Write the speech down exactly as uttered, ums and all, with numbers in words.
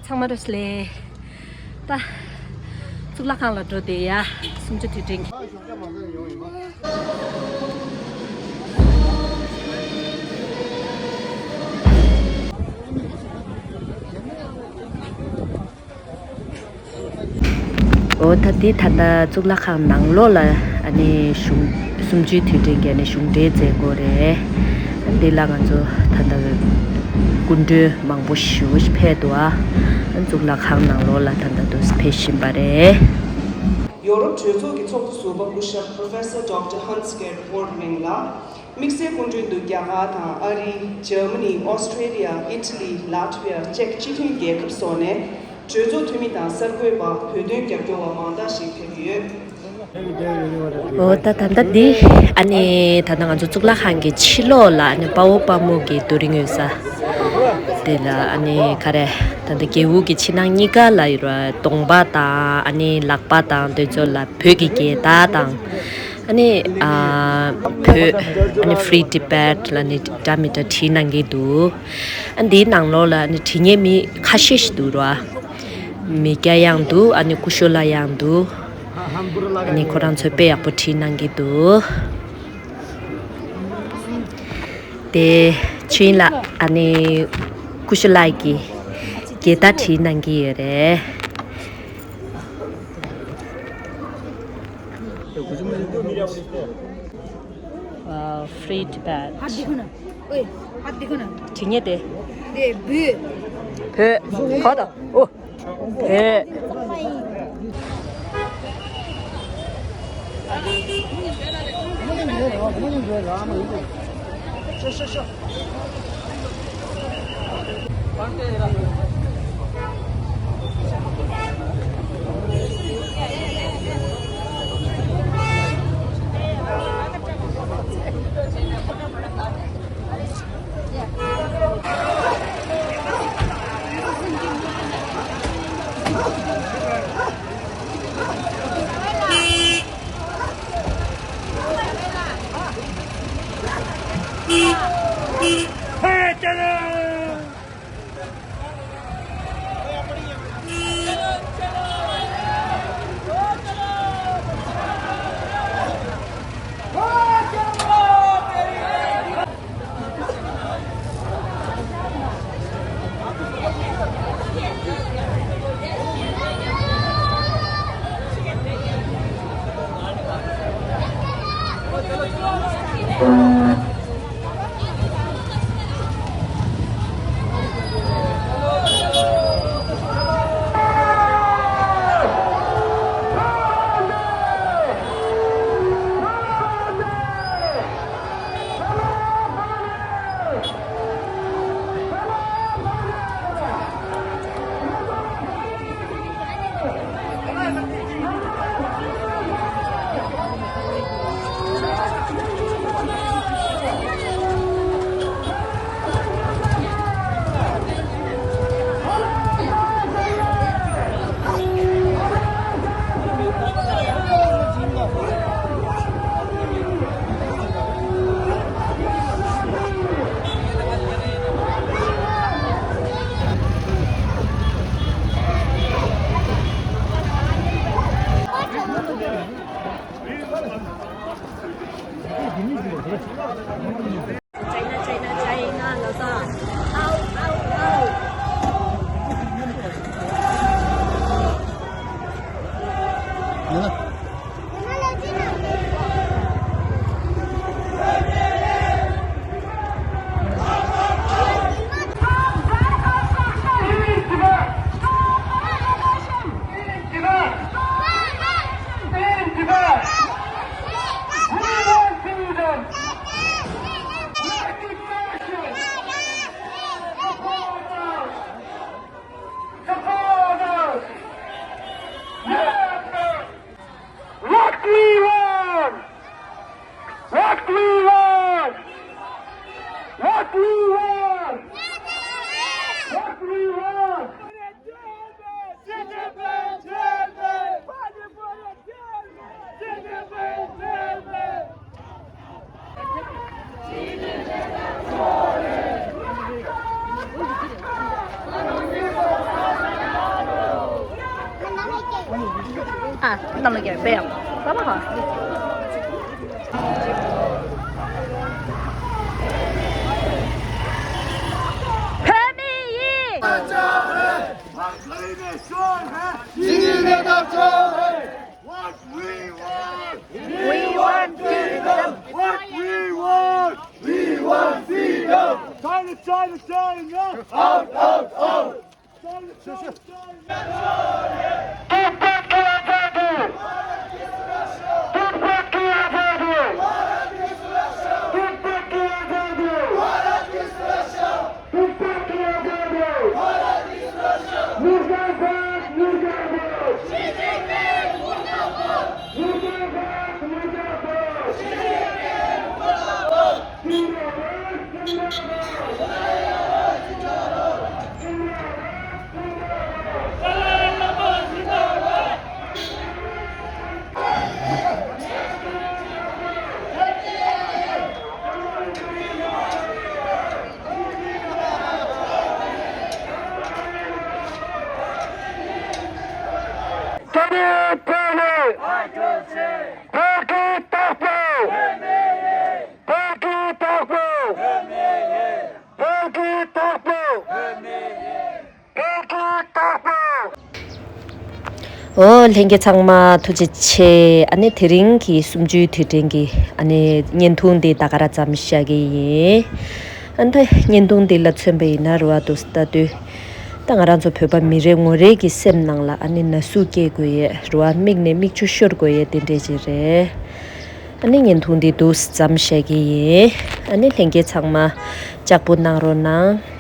ཚང་མ་བཀྲ་ཤིས་བདེ་ལེགས། ད་གཙུག་ལག་ཁང་ལ་འགྲོ་བསྡད་ཡ། གསུམ་བཅུ་དུས་དྲན་གྱི། འོ་ད་འདི་ད་ལྟ་གཙུག་ལག་ཁང་ནང་ལོགས་ལ་ཨ་ནི་གཞུང་གསུམ་བཅུའི་དུས་དྲན་གྱི་ཨ་ནི་གཞུང་འབྲེལ་མཛད་སྒོ་རེད། འདི་ལ་ང་ཚོ་ད་ལྟ་སྐུ་མགྲོན་མང་པོ་ཞེ་པོ་ཞིག་ཕེབས་འདུག་ཨ། གཙུག་ལག་ཁང་ནང་ལོགས་ལ་ད་ལྟ་དུ་ཕེབས་བཞིན་པ་རེད། ཡོ་རོབ་གྲོས་ཚོགས་ཀྱི་ཚོགས་གཙོ་ཟུར་པ་སྐུ་ཞབས་Professor Doctor Hans Gerd Pohl མིང་ལ། དམིགས་བསལ་སྐུ་མགྲོན་དུ་རྒྱ་གར་དང་ཨ་རི། འཇར་མ་ནི། ཨོ་སི་ཀྲེ་ལི་ཡ། ཨི་ཊ་ལི། ལཱ་ཏི་བི་ཡ་བཅས་སྤྱི་མཐུན་རྒྱལ་ཁབ་སོགས་ནས་གྲོས་ཚོགས་འཐུས་མི་དང་གསར་འགོད་པ། བོད་དོན་རྒྱབ་སྐྱོར་བ་མང་དག་ཞིག་ཕེབས་ཡོད། འོ་ད་ད་ལྟ་འདི་ཨ་ནི་ད་ལྟ་ང་ཚོ་གཙུག་ལག་ཁང་གི་ཕྱི་ལོགས་ལ་ཨ་ནི་དཔའ་བོ་དཔའ་མོ་གི་རྡོ་རིང་ཡོད་ས་དེ་ལ་ཨ་ནི་ག་རེ་ད་ལྟ་རྒྱལ་པོ་གི་ཕྱི་ནང་གཉིས་ཀ་ལ་ཡོད་པ་གདོང་པ་དང་ཨ་ནི་ལག་པ་དང་དེ་ཚོ་ལ་བོད་ཀྱི་རྒྱལ་དར་དང་། ཨ་ནི་ཨ་བོད་ཨ་ནི་Free Tibet ལ་ནི་འདྲ་མི་འདྲ་བྲིས་གནང་གི་འདུག་ཨ་འདིའི་ནང་ལོགས་ལ་ཨ་ནི་བྲིས་མཁན་མི་ཁ་ཤས་ཤིག་འདུག་ར། མི་སྐྱ་ཡང་འདུག་ཨ་ནི་སྐུ་ཞབས་ལགས་ཡང་འདུག་ཨ་ནི་ཁོ་རང་ཚོས་དཔེ་ཡག་པོ་བྲིས་གནང་གི་འདུག་དེ་ཕྱིན་ལ་ཨ་ནི་སྐུ་ཞབས་ལགས་ཀྱིས་རྒྱལ་དར་བྲིས་གནང་གི་ཡོད་རེད། Free Tibet. हात दिखो ना। ओए, हात दिखो ना। ठीक है दे। दे, बे। भे, कह दो। ओ, भे। What we want! What we want! What we want! What we want! ཨ། གནམ་ལ་རྒྱལ་བའི་ཡང་། ཨ་མ་ཧ། བོད་མི་ཡིས། What we want! We want freedom! What we want! We want freedom! China, China, China! Out, out, out! བོད་ཀྱི་བདག་པོ། བོད་ཀྱི་བདག་པོ། ཨོ། ལྷན་རྒྱས་ཚང་མ་ཐུགས་རྗེ་ཆེ། ཨ་ནི་དེ་རིང་གི་གསུམ་བཅུའི་དུས་དྲན་གྱི་ཨ་ནི་བརྙན་ཐུང་འདི་ད་ག་རང་མཚམས་བཞག་གི་ཡིན། ཨ་ནི་ད་བརྙན་ཐུང་འདི་ལ་མཚོན་པ་ཡིན་ན་རེད་བ། འདུག་ལྟ་དུས་ད་ང་རང་ཚོ་བོད་པ་མི་རེ་ངོ་རེ་གི་སེམས་ནང་ལ་ཨ་ནི་ན་ཟུག་སྐྱེ་དགོས་ཡས་རེད་བ། མིག་ནས་མིག་ཆུ་ཤོར་དགོས་ཡས་དེ་འདྲས་ཅིག་རེད། ཨ་ནི་བརྙན་ཐུང་འདི་འདུག་མཚམས་བཞག་གི་ཡིན། ཨ་ནི་ལྷན་རྒྱས་ཚང་མ་ལྕགས་པོ་གནང་རོགས་གནང་།